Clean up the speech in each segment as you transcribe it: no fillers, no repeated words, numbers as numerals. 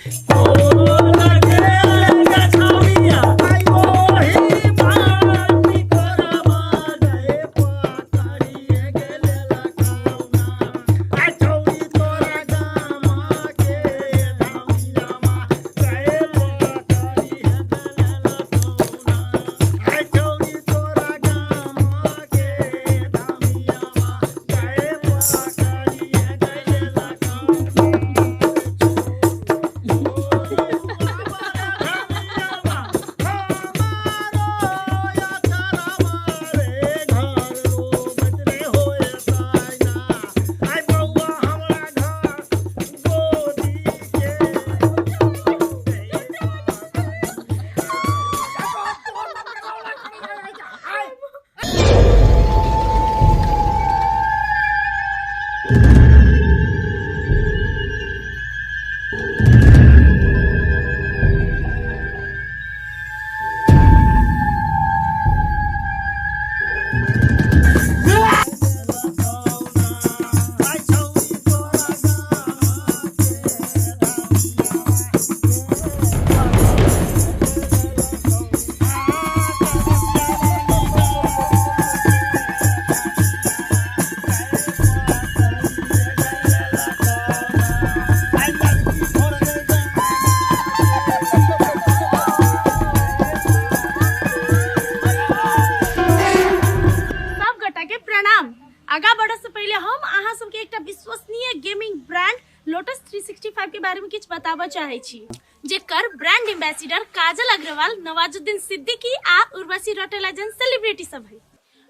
सब गोटा के प्रणाम। आगा बढ़े से पहले हम अहाँ सबके एकटा विश्वसनीय गेमिंग ब्रांड लोटस 365 के बारे में किछु बताबऽ चाहै छी, जेकर ब्रांड एम्बेसडर काजल अग्रवाल, नवाजुद्दीन सिद्दीकी आ उर्वशी रौटेला जन सेलिब्रिटी सब है।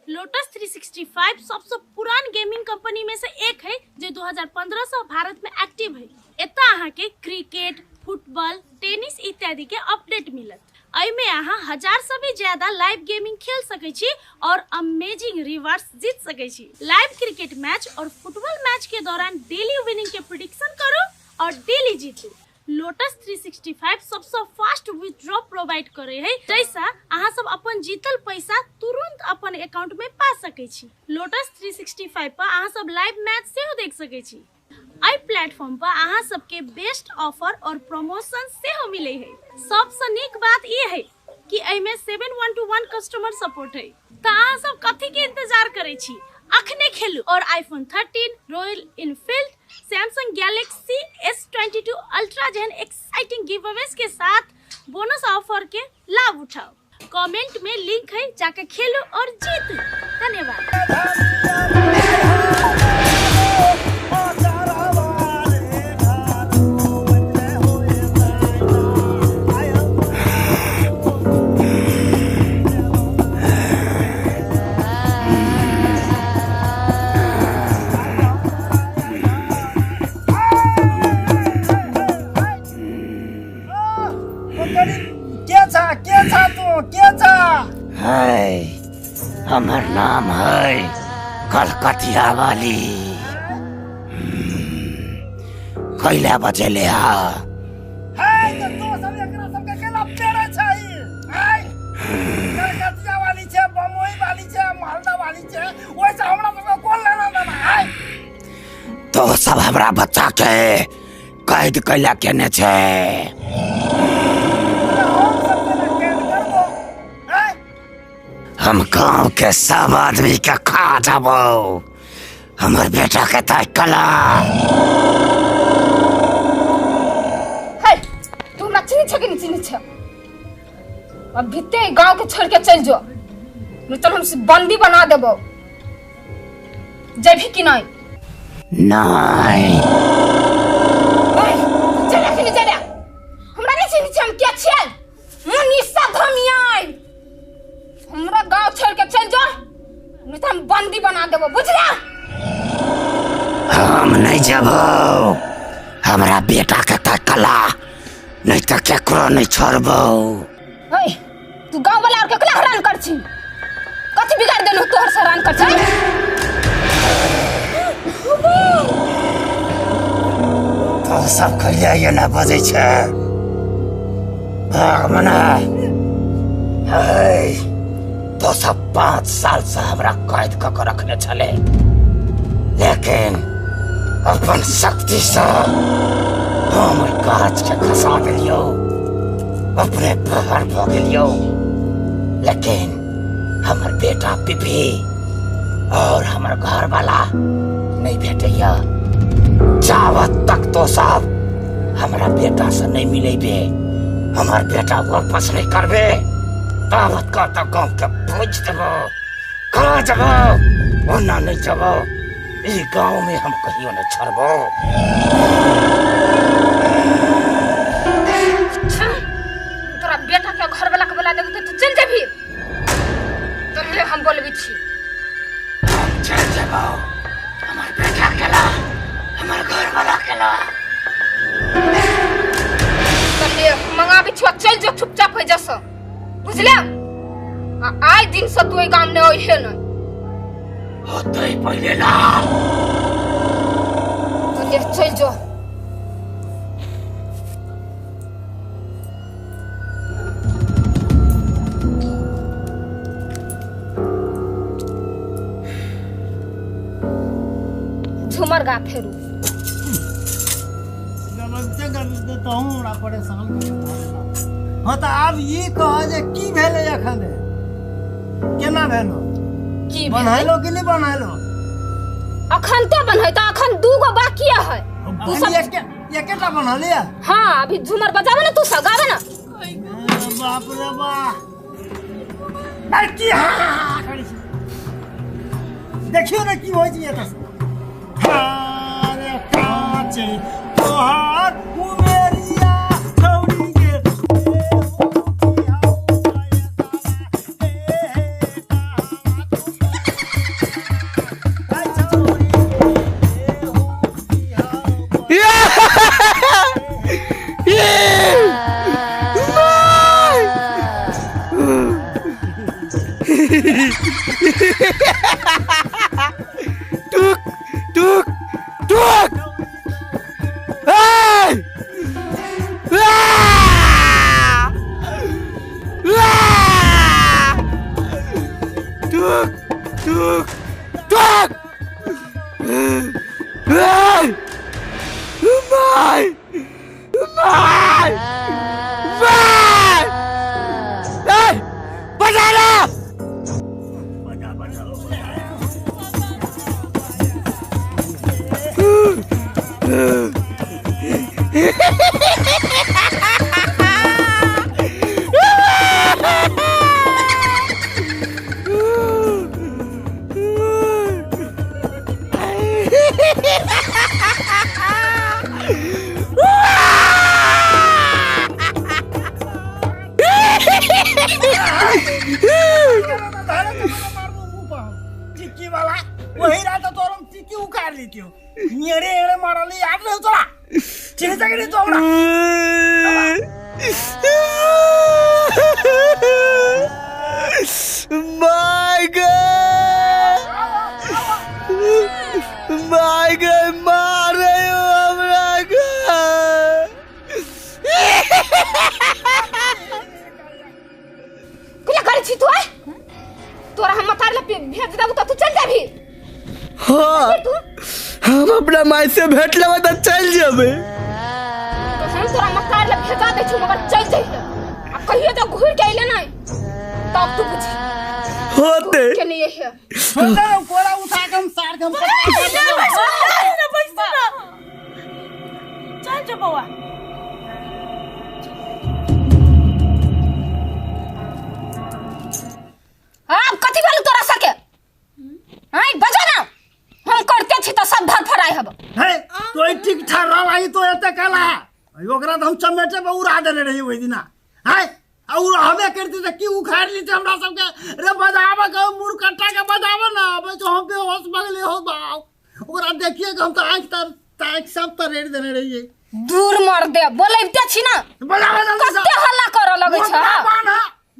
लोटस 365 सबसे पुरान गेमिंग कंपनी में से एक है जे 2015 से भारत में एक्टिव है। एतऽ अहाँ के क्रिकेट, फुटबॉल, टेनिस इत्यादि के अपडेट मिलत। एहिमे अहाँ 1000 से भी ज्यादा लाइव गेमिंग खेल सकै छी और अमेजिंग रिवार्ड्स जीत सकै छी। लाइव क्रिकेट मैच और फुटबॉल मैच के दौरान डेली विनिंग के प्रेडिक्शन करू और डेली जीतू। लोटस 365 सबसे फास्ट विथड्रॉ प्रोवाइड करे है, जैसा अहाँ सब अपन जीतल पैसा तुरंत अपन अकाउंट में पा सकै छी। लोटस 365 पर अहाँ सब लाइव मैच सेहो देख सकै छी। एहि प्लेटफॉर्म पर अहाँ सबके बेस्ट ऑफर और प्रमोशन सेहो मिले है। सबसे नीक बात ई है कि एहिमे 7121 कस्टमर सपोर्ट है। तऽ अहाँ सब कथी के इंतजार करै छी? अखने खेलू और iPhone 13, royal Enfield, Samsung Galaxy S22 ultra जेहन एक्साइटिंग गिव अवेज के साथ बोनस ऑफर के लाभ उठाओ। कमेंट में लिंक है, जाके खेलो और जीतो। धन्यवाद। के छा, के छा तू, के छा? है, हमर नाम है कलकतिया वाली। कैला बचेले हा? है, तो तू सब एकरा सबके केला पेड़े छै? है, कलकतिया वाली छै, बम्बई वाली छै, मालदा वाली छै, ओइसे हमरा सबके कोन लेना देना है? तो सब हमरा बच्चा के कैद कैला केने छै। हम गांव के सब आदमी के खा जाबो, हमर बेटा के ताक कला। हे, तू हमरा चिन्ह छै कि नहीं चिन्ह छै? अब भीते गांव के छोड़ के चल जो, नहीं तो हम बंदी बना देबो। जेबही कि नहीं? नहीं। चल कि नहीं चल? हमरा नहीं चिन्ह छै हम के छियै? मुनीसा धमियाई। हमरा गांव छोड़ के चल जो, नहीं तो हम बंदी बना देबो, बुझला? हम नहीं जबो, हमरा बेटा के तकला नहीं तो केकरो नहीं छोड़बो। ओए, तू गांव वाला और केकरा हैरान कर छी? कथी बिगाड़ देलहु तोहर से हैरान कर छी? तो सब खलिया ये ना बजै छै। भाग मना। है, तो सब 5 साल से हमरा कैद कऽ के रखने छले, लेकिन अपन शक्ति से हम ओहि गाछके खसा देलियौ, अपने बाहर भऽ गेलियौ, लेकिन हमर बेटा पिपी और हमर घरवाला नहीं भेटैया। जावत तक तो सब हमरा बेटा से नहीं मिलेबे, हमर बेटा वापस नहीं करबे, तावत का तक गांव के पहुंच देबो, कहाँ जबो ओना नहीं जबो, ई गांव में हम कहियो नहीं छोड़बो। तोरा बेटा के घर वाला के बोला देबो तो तू चल जेबही, तो ले हम बोलबी छी। हम चल जबो, हमर बेटा केला, हमर घर वाला केला। तो ले मंगाबी छी, चल जो चुपचाप हो जस, बुझले? आइ दिन से तू गांव में ओहे न होते पहले ला। तो ले चल जो। झूमर गा फेरू। गलते गलते तो हमरा परेशान कर। हाँ तो आब ई कह जे की भेलै अखन, केना भेलो, की बनैलो कि नहीं बनैलो? अखन तो बनै त अखन दू गो बाकी है। तू सब एकेटा बनलिया? हां, अभी झूमर बजावे ना, तू सब गावे ना। बाप रे बाप, की हां करै छी, देखियो ना की होइ छै एतऽ। अरे काचे तोहार उमेरिया छौड़ी के टुक टुक टुक। Hey! Took took took. Hey! My! My! My! Hey! बजा ला! चिक्की वाला वही रात तो हम चिक्की उखाड़ ली थी, मेरे एड़े मारली याद नहीं तोरा, चिन्ह सके नहीं तो हमरा। My God, my God, मारे हमरा के। कुला करै छी तू? तोरा हम मतार ले भेज देबू त तू चल जेबही? हाँ, हम अपना माई से भेट लेबै त चल जेबै। तो हम तोरा मतार ले भेजा दै छी, मगर चल जइहे। आ कहियो तो घुर के अइले नहीं तब तू बुझी होते के नहीं है। होते कोरा उठा के हम सार के हम चल जो बौआ। अब कथी भेल तोरा सके? हां बजा ना, हम करते छी त सब धरफड़ाइ हब। हे तो ठीक ठाक रह तो एते कला ओकरा त हम चमेटे पे उड़ा देने रही ओहि दिना। हाय और हमें करती त की उखाड़ ली हमरा सबके। रे बजावे के मुरकट्टा के बजावे ना, अबे जो हम बेहोश भगले हो बाप। ओकरा देखिए के हम त आंख तर ताक सब तरेड़ देने रहिए। दूर मर दे बोलैते छी ना, बजावे जल्दी से। कते हल्ला करऽ लगै छ।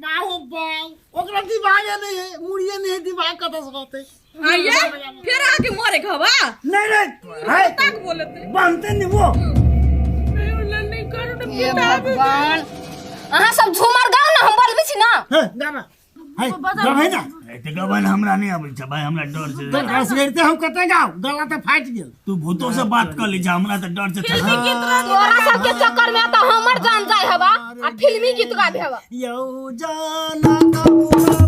बाहो बाव ओकरा दिमागे नहीं है, मुड़िए नहीं है, दिमाग कतऽ से रहतै? आइए फिर आके मरे खबा। नहीं नहीं है तक बोलते बनते नहीं वो। नहीं करू ना। हे भगवान, अहाँ सब झूमर गाउ ना, हम बोलबै छी ना। हां गाना। है गबै ना। एते गबन हमरा नहि आबै छै भाई, हमरा डर छै। तऽ असगरते हम कते गाउ, गला तऽ फाटि गेल। तू भूतो से बात कर ली, हमरा तऽ डर छै। फिल्मी गीत रह तोरा सबके चक्कर में तऽ हमर जान जाय हवा आ फिल्मी गीत गाबे हवा। यौ जाना कपूरा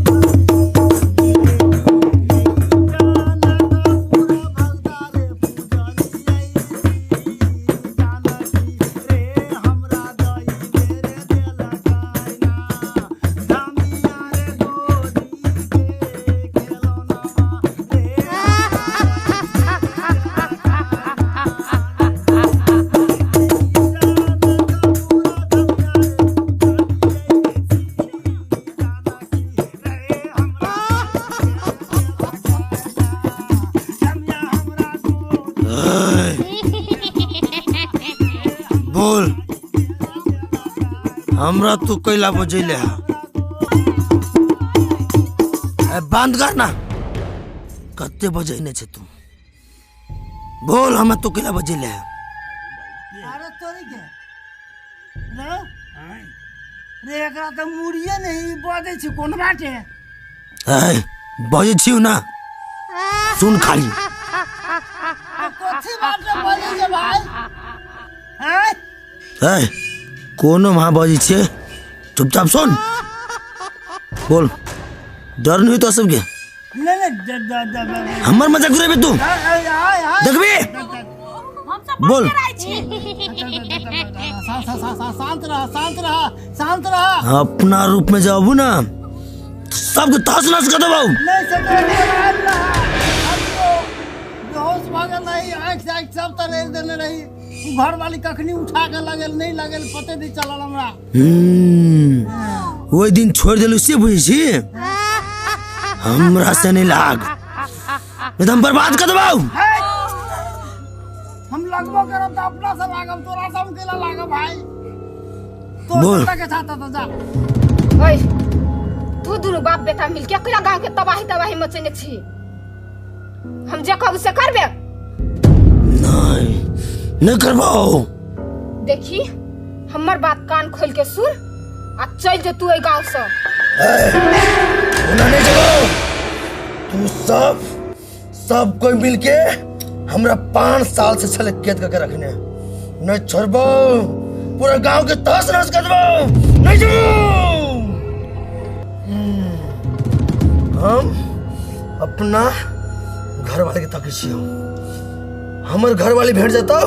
बोल, हमरा तू कैला बजैले हा? बंद कर ना, कते बजैने छे तू? बोल, हमरा तू कैला बजैले हा? अरे तोरी के रे रे, एकरा तऽ मुड़िए नहीं बजै छी, कोन बाटे? ए बजै छियौ ना, सुन खाली। कथी बाटे बजै छै भाई? ए कोनो वहाँ बजै छियै, चुपचाप सुन। बोल, डर नहीं तो सबके? हमर मजाक उड़ेबे तू? देखबी? बोल। शांत रह, शांत रह, शांत रह। अपना रूप में जाबू ना सबके तहस नहस कर देबौ। नहीं से बेहोश भऽ गेल रही, आँखि आँखि सब तरेर देने रही। घर वाली कखनी उठा के लगल नहीं लगल पते नहीं चलल हमरा। ओहि दिन छोड़ देलू से बुझै छी? हमरा से नहीं लाग, नहीं तो हम बर्बाद कर देबौ। हम लगबो करब तऽ अपना से लागब, तोरा से हम केला लागब भाई? तो बोल। के चाहता तो जा। ओए तू दुनू बाप बेटा मिलके अकेला गांव के तबाही तबाही मचेने छी। हम जे कहब से करबे? नहीं, नहीं करबौ। देखी हमर बात कान खोल के सुन आ चल जो तू एहि गांव से। ओना नहीं जबो। तू सब सब कोई मिलके हमरा 5 साल से छले कैद करके रखने, नहीं छोड़बो, पूरा गांव के तहस नहस कर देबो। नहीं जबो। हम अपना घर वाले के ताके छियौ, हमर घर वाली भेट जेतौ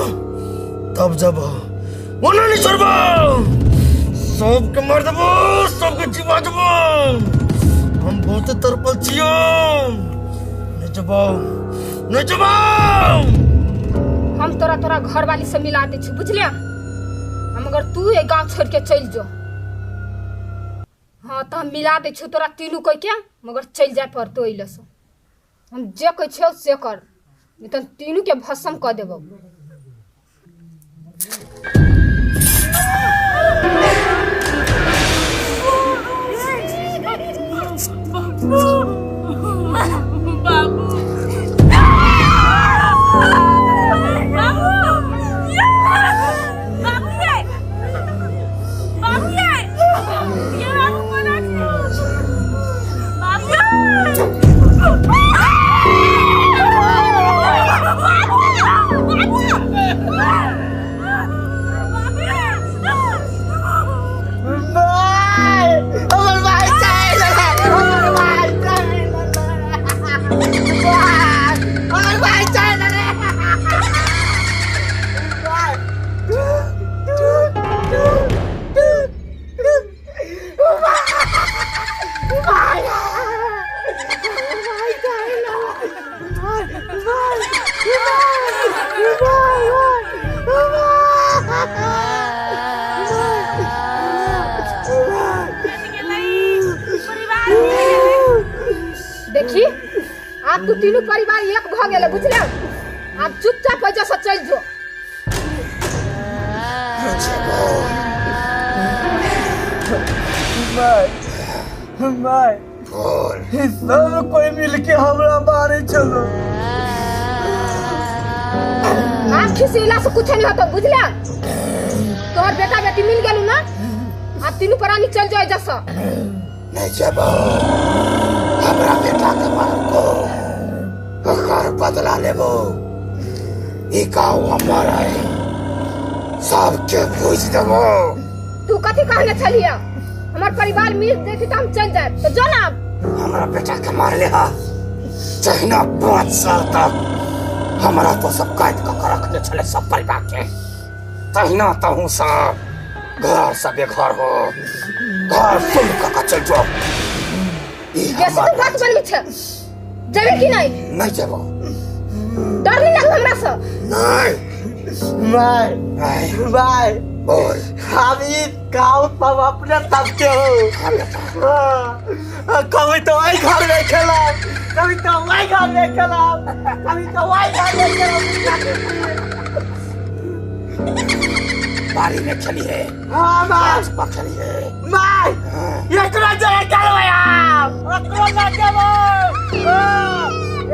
तब जबो, ओना नहीं छोड़बो। सबके मार देबो, सबके जीवा देबो। हम बहुते तरपल छियौ, नहीं जबो, नहीं जबो। हम तोरा तोरा घर वाली से मिला दै छी, बुझलियै? हम अगर तू एहि गांव छोड़ के चलि जो, हाँ तऽ हम मिला दै छियौ तोरा तीनू कोइ के, मगर चलि जाय पड़तौ एहि लए से। हम जे कहै छियौ से कर, नहीं तऽ तीनू के भस्म कऽ देबौ। बाबू बाबू बाबू ये बाबू ये बाबू कोना छै बाबू? देखी आब तू तीनू परिवार एक भऽ गेलै, बुझले? आब चुपचाप एहिजा से चलि जो। भाई सब कोई मिलके हमरा मारे चलो। आब खिसिला से कुछ नहीं होतो, बुझले? तोहर बेटा बेटी मिल गेलू ना, आब तीनू प्राणी चल जो एहिजा से। नहीं जेबो। हमरा बेटा के मारको ओकर बदला लेबो। ई गाँव हमर है, सबके भूज देबो। तू कथी कहने छलिया? हमर परिवार मिल देती तो हम चल जाए, तो जो ना। हमरा बेटा के मार ले हा, जहिना 5 साल तक हमरा तो सब काट के रखने छले सब परिवार के, तहिना तहु सब घर सब बेघर हो, घर सुन के चल जो। जैसे तू बात बनबी छे, जेबे कि नहीं? नहीं जेबो। डर नहीं लगल हमरा से? नहीं। भाई नहीं। भाई बोल। हम ई गाँव पर अपने तब के हो। कभी तो वही घर में खेलब, कभी तो वही घर में खेलब, कभी तो वही घर में खेलब। बारी में खेली है। हाँ माँ। गाछ पर खेली है। माँ, एकरा जरे करबै आब, ओकरो ना देबो। हाँ,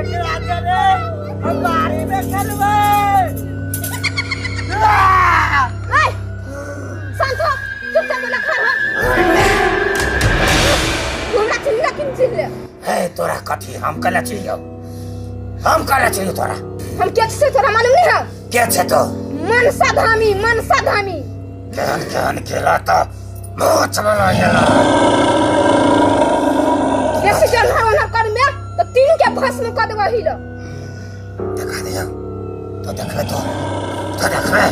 एकरा जरे हम बारी में खेलबै। ऐ, शांत हो, चुपचाप बोला खा रहा। हमरा चिल्ला किन चिल्ले? हे तोरा कथी हम कला चाहिए, हम कला चाहिए तोरा। हम के से तोरा मालूम नहीं है? के छे तो? मनसा धामी, मनसा धामी। केहन केहन खेला तो मुँह चला गेला। जैसे जन्हा वन्हा कर में तो तीनों के भस्म कर देबो हिलो। देखा दिया तो देखले तो, तो देखले।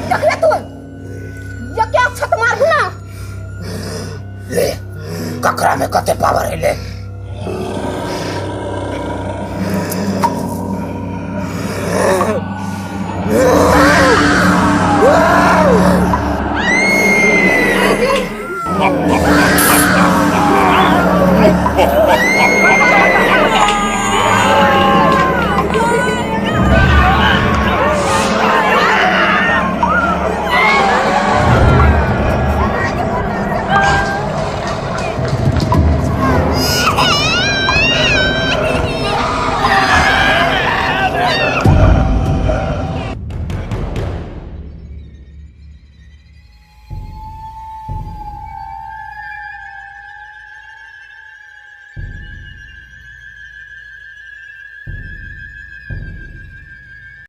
देखले तू? ये क्या छत मारबू ना? ले ककरा में कते पावर है ले।